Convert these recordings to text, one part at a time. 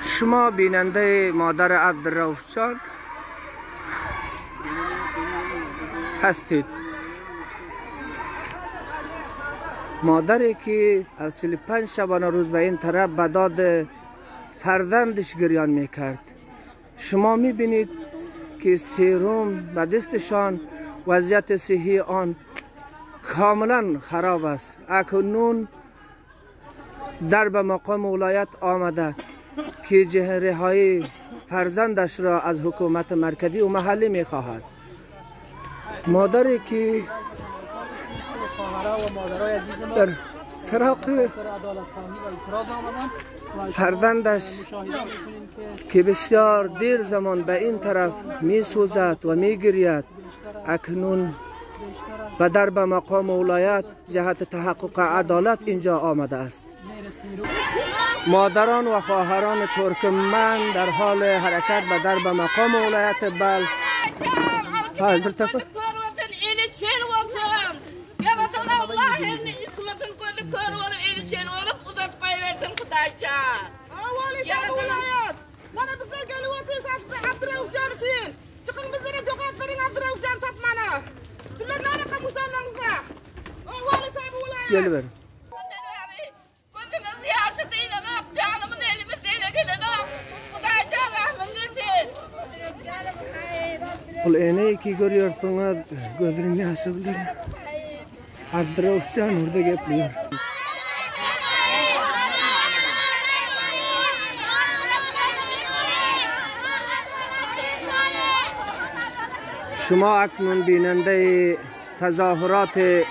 شما بیننده مادر عبدالرؤف جان هستید، مادری که از 45 شبانه روز به این طرف به داد فرزندش گریان میکرد. شما میبینید که سیروم به دستشان، وضعیت صحی آن کاملا خراب است. اکنون در به مقام ولایت آمده که رهایی فرزندش را از حکومت مرکزی و محلی میخواهد. مادری که در فراق فرزندش که بسیار دیر زمان به این طرف می سوزد و می گرید، اکنون و در به مقام ولایت جهت تحقق عدالت اینجا آمده است. مادران و خواهران ترکمن در حال حرکت به در به مقام ولایت بلخ. Geliver. Ol ki görüyorsunuz, gözünün yaşı bilir. Abdurauf can orada gepliyor. شما اکنون بیننده تظاهرات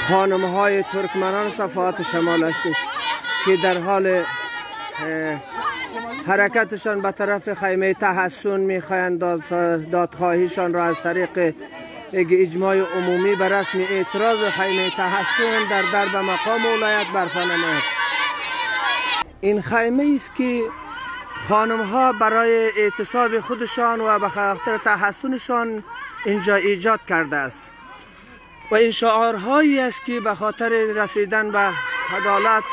خانم های ترکمنان صفحات شمال هستید که در حال حرکتشان به طرف خیمه تحصن میخواهند دادخواهیشان را از طریق اجماع عمومی به رسم اعتراض خیمه تحصن در درب مقام ولایت برپا نماید. این خیمه است که خانم ها برای اعتصاب خودشان و به خاطر تحصنشان اینجا ایجاد کرده است و این شعارهایی است که به خاطر رسیدن به عدالت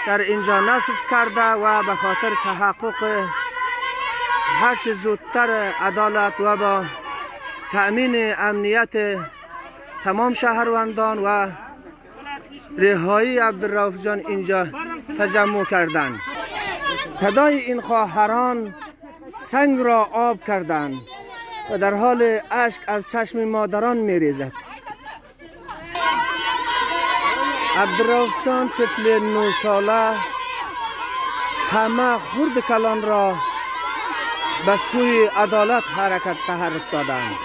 در اینجا نصب کرده و به خاطر تحقق هرچه زودتر عدالت و با تأمین امنیت تمام شهروندان و رهایی عبدالرؤف جان اینجا تجمع کردند. صدای این خواهران سنگ را آب کردند و در حال اشک از چشم مادران میریزد. عبدالرؤف جان طفل 9 ساله همه خرد کلان را به سوی عدالت حرکت تحرک دادند.